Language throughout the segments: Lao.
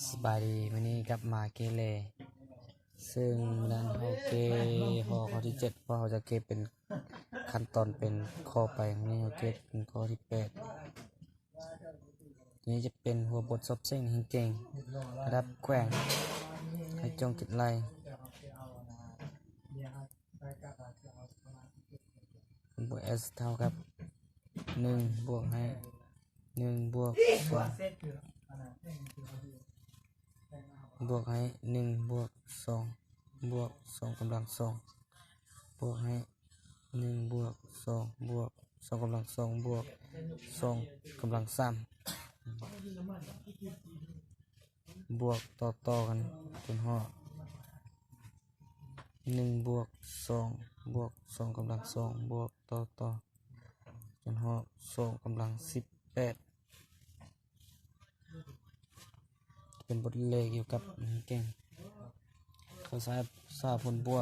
ສະບາຍດີ ມື້ນີ້ກັບມາແກ້ແລ ເຊິ່ງມື້ນັ້ນເຮົາແກ້ຂໍ້ທີເຈັດ ເພາະເຮົາຈະແກ້ເປັນຂັ້ນຕອນເປັນຂໍ້ໄປ. ມື້ນີ້ເຮົາແກ້ເປັນຂໍ້ທີແປດ. ນີ້ຈະເປັນຫົວບົດສອບເສັງແຫ່ງເກັ່ງລະດັບແຂວງ ໃຫ້ຈົ່ງຄິດໄລ່. ຜົນບວກ S ເທົ່າກັບໜຶ່ງບວກໃຫ້ໜຶ່ງບວກສອງ ບວກໃຫ້ໜຶ່ງບວກສອງ ບວກສອງກຳລັງສອງ ບວກໃຫ້ໜຶ່ງບວກສອງ ບວກສອງກຳລັງສອງ ບວກສອງກຳລັງສາມ ບວກຕໍ່ໆກັນຈົນຮອດໜຶ່ງບວກສອງ ບວກສອງກຳລັງສອງ ບວກຕໍ່ໆຈົນຮອດສອງກຳລັງສິບແປດ. ເປັນບົດເລກກ່ຽວກັບແຮງເກັ່ງ. ເຂົາໃຊ້ສາຜົນບວ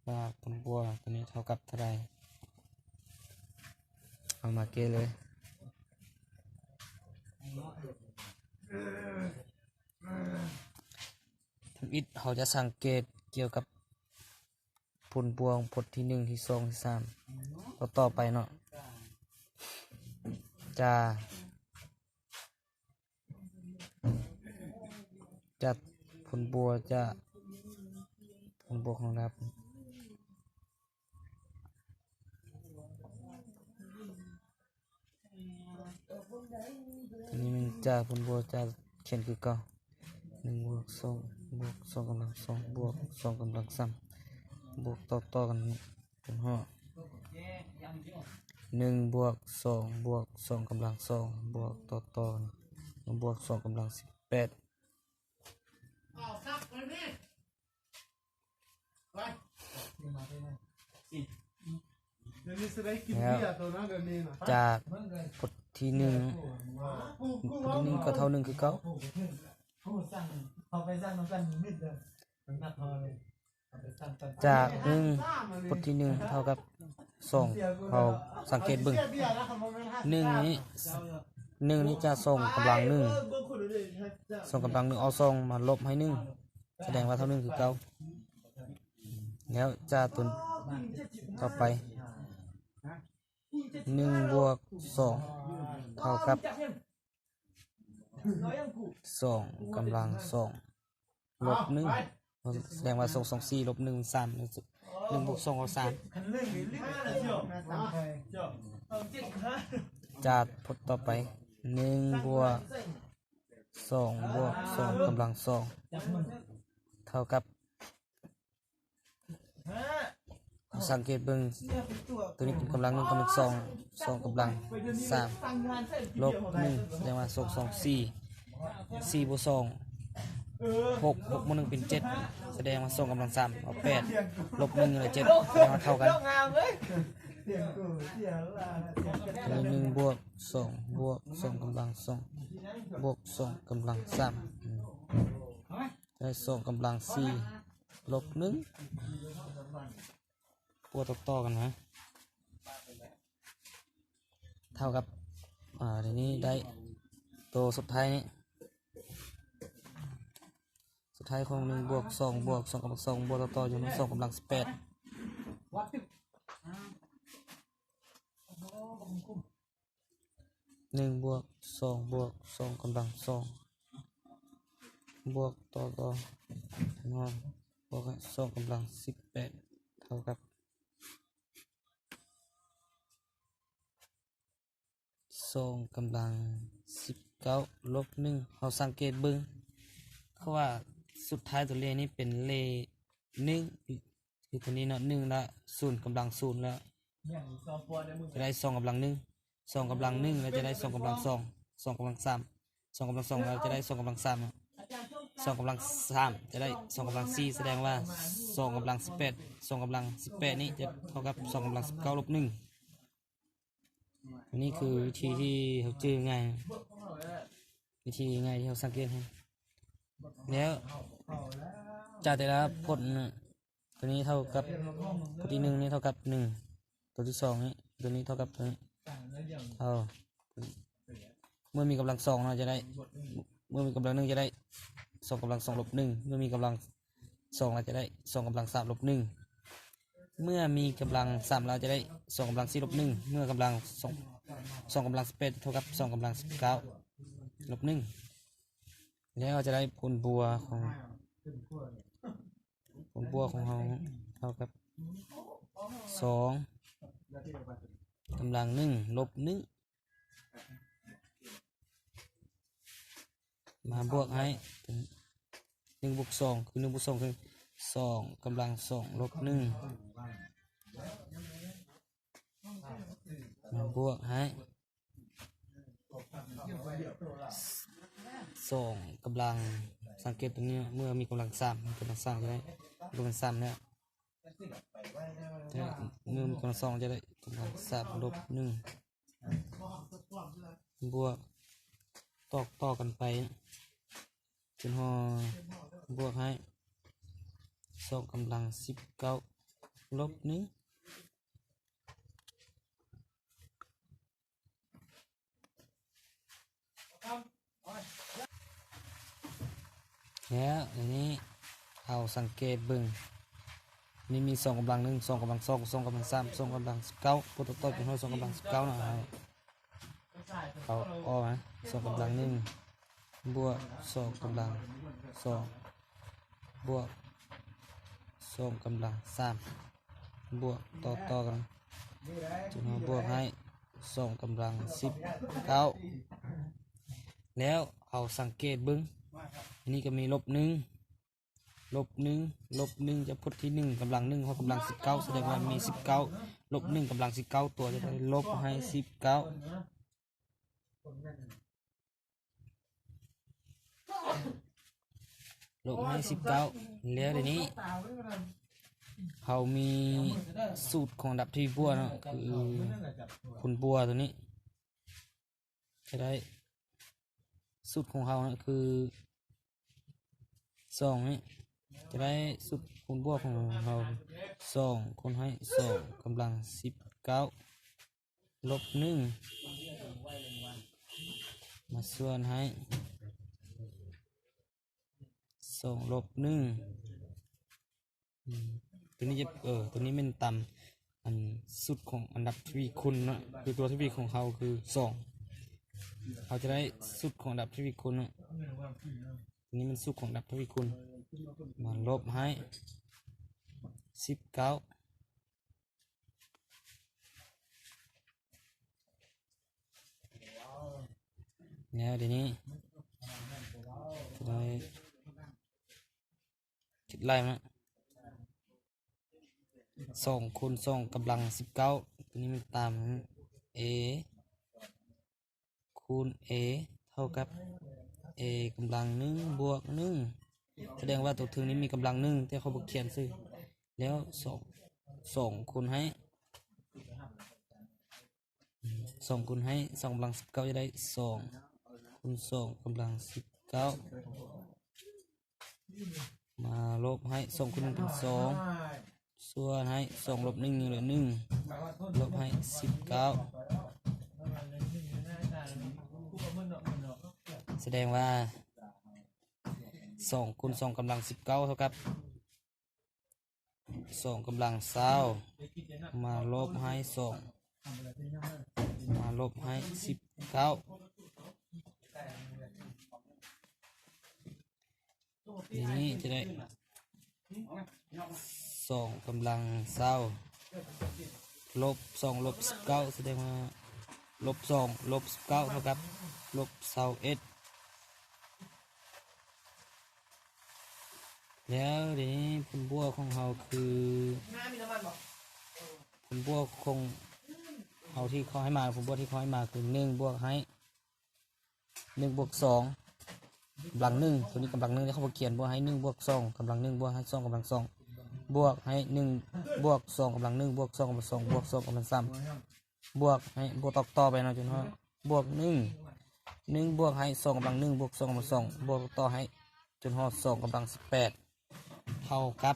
ກ ວ່າຜົນບວກຕົວນີ້ເທົ່າກັບເທົ່າໃດ. ເອົາມາແກ້ເລີຍ. ທຳອິດເຮົາຈະສັງເກດກ່ຽວກັບຜົນບວກບົດທີໜຶ່ງ ທີສອງ ທີສາມ ຕໍ່ໆໄປເນາະ ຈາ ຈາກຜົນບວກ ຈາກຜົນບວກຂອງລະດັບ ອັນນີ້ແມ່ນຈາກຜົນບວກ ຈາກຂຽນຄືເກົ່າ ໜຶ່ງບວກສອງ ບວກສອງກຳລັງສອງ ບວກສອງກຳລັງສາມ ບວກຕໍ່ໆກັນ ຈົນຮອດໜຶ່ງບວກສອງ ບວກສອງກຳລັງສອງ ບວກຕໍ່ໆກັນ ບວກສອງກຳລັງສິບແປດ. ແລ້ວຈາກບົດທີໜຶ່ງ ບົດທີໜຶ່ງກໍເທົ່າໜຶ່ງຄືເກົ່າ. ຈາກໜຶ່ງ ບົດທີໜຶ່ງເທົ່າກັບສອງ ເຮົາສັງເກດເບິ່ງ ໜຶ່ງນີ້ ໜຶ່ງນີ້ຈາກສອງກຳລັງໜຶ່ງ ສອງກຳລັງໜຶ່ງ ເອົາສອງມາລົບໃຫ້ໜຶ່ງ ສະແດງວ່າເທົ່າໜຶ່ງຄືເກົ່າ. ແລ້ວຈາກຕົວຕໍ່ໄປ ໜຶ່ງບວກສອງເທົ່າກັບ ສອງກຳລັງສອງລົບໜຶ່ງ ສະແດງວ່າສອງ ສອງ ສີ່ ລົບໜຶ່ງ ສາມ ໜຶ່ງບວກສອງກໍສາມ. ຈາກບົດຕໍ່ໄປ ໜຶ່ງບວກສອງບວກສອງກຳລັງສອງເທົ່າກັບ ເຮົາສັງເກດເບິ່ງ ໂຕນີ້ເປັນກຳລັງໜຶ່ງ ກຳລັງສອງ ສອງກຳລັງສາມລົບໜຶ່ງ ສະແດງວ່າສອງ ສອງ ສີ່ ສີ່ບວກສອງຫົກ ຫົກບວກໜຶ່ງເປັນເຈັດ ສະແດງວ່າສອງກຳລັງສາມ ເອົາແປດລົບໜຶ່ງໄດ້ເຈັດ ສະແດງວ່າເທົ່າກັນ. ໂຕນີ້ໜຶ່ງບວກສອງ ບວກສອງກຳລັງສອງ ບວກສອງກຳລັງສາມ ໄດ້ສອງກຳລັງສີ່ລົບໜຶ່ງ ບວກຕໍ່ໆກັນນະ ເທົ່າກັບ ອ່າ ທີນີ້ໄດ້ໂຕສຸດທ້າຍນີ້ ສຸດທ້າຍຂອງໜຶ່ງບວກສອງ ບວກສອງກຳລັງສອງ ບວກຕໍ່ໆຢູ່ນຳສອງກຳລັງສິບແປດ. ໜຶ່ງບວກສອງ ບວກສອງກຳລັງສອງ ບວກຕໍ່ ຕໍ່ ບວກສອງກຳລັງສິບແປດ ເທົ່າກັບສອງກຳລັງສິບເກົ້າລົບໜຶ່ງ. ເຮົາສັງເກດເບິ່ງ ເພາະວ່າສຸດທ້າຍຕົວເລກນີ້ເປັນເລກໜຶ່ງ ຄືຕົວນີ້ເນາະ ໜຶ່ງລະສູນກຳລັງສູນ ລະຈະໄດ້ສອງກຳລັງໜຶ່ງ ສອງກຳລັງໜຶ່ງ ລະຈະໄດ້ສອງກຳລັງສອງ ສອງກຳລັງສາມ ສອງກຳລັງສອງ ລະຈະໄດ້ສອງກຳລັງສາມ ສອງກຳລັງສາມ ຈະໄດ້ສອງກຳລັງສີ່ ສະແດງວ່າສອງກຳລັງສິບແປດ ສອງກຳລັງສິບແປດນີ້ຈະເທົ່າກັບສອງກຳລັງສິບເກົ້າລົບໜຶ່ງ. ອັນນີ້ຄືວິທີທີ່ເຮົາຈື່ງ່າຍ ວິທີງ່າຍທີ່ເຮົາສັງເກດເຫັນ ແລ້ວຈາກແຕ່ລະຜົນ ຕົວນີ້ເທົ່າກັບ ຕົວທີໜຶ່ງນີ້ເທົ່າກັບໜຶ່ງ ຕົວທີສອງນີ້ ຕົວນີ້ເທົ່າກັບຕົວນີ້ ເທົ່າ ເມື່ອມີກຳລັງສອງເນາະ ຈະໄດ້ ມີກຳລັງໜຶ່ງຈະໄດ້ສອງກຳລັງສອງລົບໜຶ່ງ ເມື່ອມີກຳລັງສອງແລ້ວຈະໄດ້ສອງກຳລັງສາມລົບໜຶ່ງ ເມື່ອມີກຳລັງສາມແລ້ວຈະໄດ້ສອງກຳລັງສີ່ລົບໜຶ່ງ ເມື່ອກຳລັງສອງ ສອງກຳລັງສິບແປດເທົ່າກັບສອງກຳລັງສິບເກົ້າລົບໜຶ່ງ ແລ້ວຈະໄດ້ຜົນບວກຂອງ ຜົນບວກຂອງເຮົາເທົ່າກັບສອງກຳລັງໜຶ່ງລົບໜຶ່ງ ມາບວກໃຫ້ ໜຶ່ງບວກສອງຄື ໜຶ່ງບວກສອງຄືສອງກຳລັງສອງລົບໜຶ່ງ ມາບວກໃຫ້ສອງກຳລັງ ສັງເກດຕົງນີ້ ເມື່ອມີກຳລັງສາມ ມີກຳລັງສາມຈະໄດ້ ກຳລັງສາມແລ້ວ ແຕ່ເມື່ອມີກຳລັງສອງຈະໄດ້ກຳລັງສາມລົບໜຶ່ງ ບວກຕໍ່ ຕໍ່ກັນໄປ ຈົນຮອດບວກໃຫ້ສອງກຳລັງສິບເກົ້າລົບໜຶ່ງ ແລ້ວອັນນີ້ເຮົາສັງເກດເບິ່ງ ນີ້ມີສອງກຳລັງໜຶ່ງ ສອງກຳລັງສອງ ສອງກຳລັງສາມ ສອງກຳລັງສິບເກົ້າ ບົດຕໍ່ໆ ຈົນຮອດສອງກຳລັງສິບເກົ້າເນາະ ເຮົາ ເອົາອອກມາ ສອງກຳລັງໜຶ່ງ ບວກສອງກຳລັງສອງ ບວກສອງກຳລັງສາມ ບວກຕໍ່ໆກັນ ຈົນເຮົາບວກໃຫ້ສອງກຳລັງສິບເກົ້າ ແລ້ວເຮົາສັງເກດເບິ່ງ ອັນນີ້ກໍມີລົບໜຶ່ງ ລົບໜຶ່ງ ລົບໜຶ່ງຈະພົດທີ່ໜຶ່ງກຳລັງໜຶ່ງຮອດກຳລັງສິບເກົ້າ ສະແດງວ່າມີສິບເກົ້າ ລົບໜຶ່ງກຳລັງສິບເກົ້າຕົວ ຈະໄດ້ລົບໃຫ້ສິບເກົ້າ ລົບໃຫ້ສິບເກົ້າ ແລ້ວດຽວນີ້ເຮົາມີສູດຂອງລຳດັບທະວີບວກເນາະ ຄືຜົນບວກຕົວນີ້ ຈະໄດ້ສູດຂອງເຮົານະ ຄືສອງນີ້ ຈະໄດ້ສູດຜົນບວກຂອງເຮົາ ສອງຄູນໃຫ້ສອງກຳລັງສິບເກົ້າລົບໜຶ່ງ ມາສ່ວນໃຫ້ສອງລົບໜຶ່ງ ອືມ ຕົວນີ້ຈະ ເອີ ຕົວນີ້ແມ່ນຕາມອັນສູດຂອງອັນດັບທະວີຄູນເນາະ ຄືຕົວທະວີຂອງເຮົາຄືສອງ ເຮົາຈະໄດ້ສູດຂອງອັນດັບທະວີຄູນເນາະ ຕົວນີ້ແມ່ນສູດຂອງອັນດັບທະວີຄູນ ມາລົບໃຫ້ສິບເກົ້າ ແລ້ວດຽວນີ້ຈະໄດ້ຄິດໄລ່ມາ ສອງຄູນສອງກຳລັງສິບເກົ້າ ຕົວນີ້ມັນຕາມ A ຄູນ A ເທົ່າກັບ A ກຳລັງໜຶ່ງບວກໜຶ່ງ ສະແດງວ່າຕົວເທິງນີ້ມີກຳລັງໜຶ່ງ ແຕ່ເຂົາບໍ່ຂຽນຊື່ ແລ້ວສອງ ສອງຄູນໃຫ້ ສອງຄູນໃຫ້ສອງກຳລັງສິບເກົ້າ ຈະໄດ້ສອງຄູນສອງກຳລັງສິບເກົ້າ ມາລົບໃຫ້ສອງຄູນໜຶ່ງເປັນສອງ ສ່ວນໃຫ້ສອງລົບໜຶ່ງຍັງເຫຼືອໜຶ່ງ ລົບໃຫ້ສິບເກົ້າ ສະແດງວ່າສອງຄູນສອງກຳລັງສິບເກົ້າເທົ່າກັບ ສອງກຳລັງຊາວ ມາລົບໃຫ້ສອງ ມາລົບໃຫ້ສິບເກົ້າ ທີນີ້ຈະໄດ້ສອງກຳລັງຊາວ ລົບສອງລົບສິບເກົ້າ ສະແດງວ່າລົບສອງລົບສິບເກົ້າເທົ່າກັບລົບຊາວເອັດ ແລ້ວເດ ຜົນບວກຂອງເຮົາຄື ຜົນບວກຂອງເຮົາທີ່ເຂົາໃຫ້ມາ ຜົນບວກທີ່ເຂົາໃຫ້ມາຄືໜຶ່ງບວກໃຫ້ໜຶ່ງບວກສອງກຳລັງໜຶ່ງ ຕົວນີ້ກຳລັງໜຶ່ງ ແລ້ວເຂົາມາຂຽນບວກໃຫ້ໜຶ່ງບວກສອງກຳລັງໜຶ່ງ ບວກໃຫ້ສອງກຳລັງສອງ ບວກໃຫ້ໜຶ່ງບວກສອງກຳລັງໜຶ່ງ ບວກສອງກຳລັງສອງ ບວກສອງກຳລັງສາມ ບວກໃຫ້ ບວກຕໍ່ໆໄປເນາະ ຈົນຮອດບວກໜຶ່ງ ໜຶ່ງບວກໃຫ້ສອງກຳລັງໜຶ່ງ ບວກສອງກຳລັງສອງ ບວກຕໍ່ໃຫ້ຈົນຮອດສອງກຳລັງສິບແປດ ເທົ່າກັບ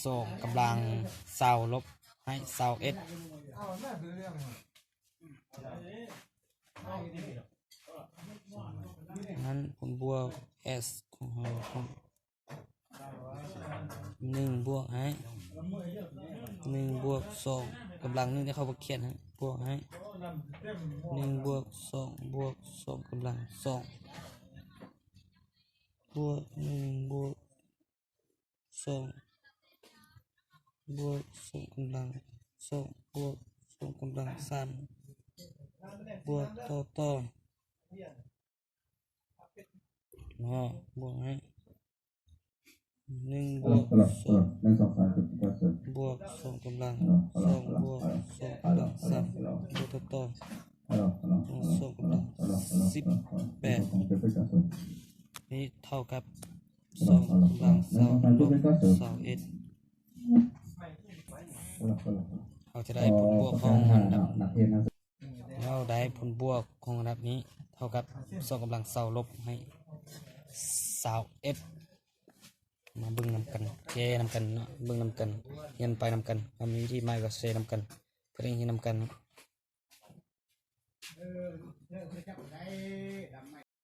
ສອງກຳລັງຊາວລົບໃຫ້ຊາວເອັດ. ນັ້ນ ຜົນບວກ S ຂອງເຮົາ ໜຶ່ງບວກໃຫ້ ໜຶ່ງບວກສອງກຳລັງໜຶ່ງ ທີ່ເຂົາບໍ່ຂຽນໃຫ້ ບວກໃຫ້ ໜຶ່ງບວກສອງບວກສອງກຳລັງສອງ ບວກໜຶ່ງບວກສອງ ບວກສອງກຳລັງສອງ ບວກສອງກຳລັງສາມ ບວກຕໍ່ ຕໍ່ ເນາະ ບວກໃຫ້ ໜຶ່ງບວກສອງ ບວກສອງກຳລັງສອງ ບວກສອງກຳລັງສາມ ບວກຕໍ່ ຕໍ່ ສອງກຳລັງສິບແປດ ນີ້ເທົ່າກັບ ສອງກຳລັງຊາວ ລົບຊາວເອັດ ເຮົາຈະໄດ້ຜົນບວກຂອງອັນດັບ ເຮົາໄດ້ຜົນບວກຂອງອັນດັບນີ້ເທົ່າກັບ ສອງກຳລັງຊາວ ລົບໃຫ້ຊາວເອັດ ມາເບິ່ງນຳກັນ ແຊນຳກັນເນາະ ເບິ່ງນຳກັນ ຮຽນໄປນຳກັນ ຖ້າມີວິທີໃໝ່ກໍແຊນຳກັນ ເພື່ອໄດ້ຮຽນນຳກັນເນາະ.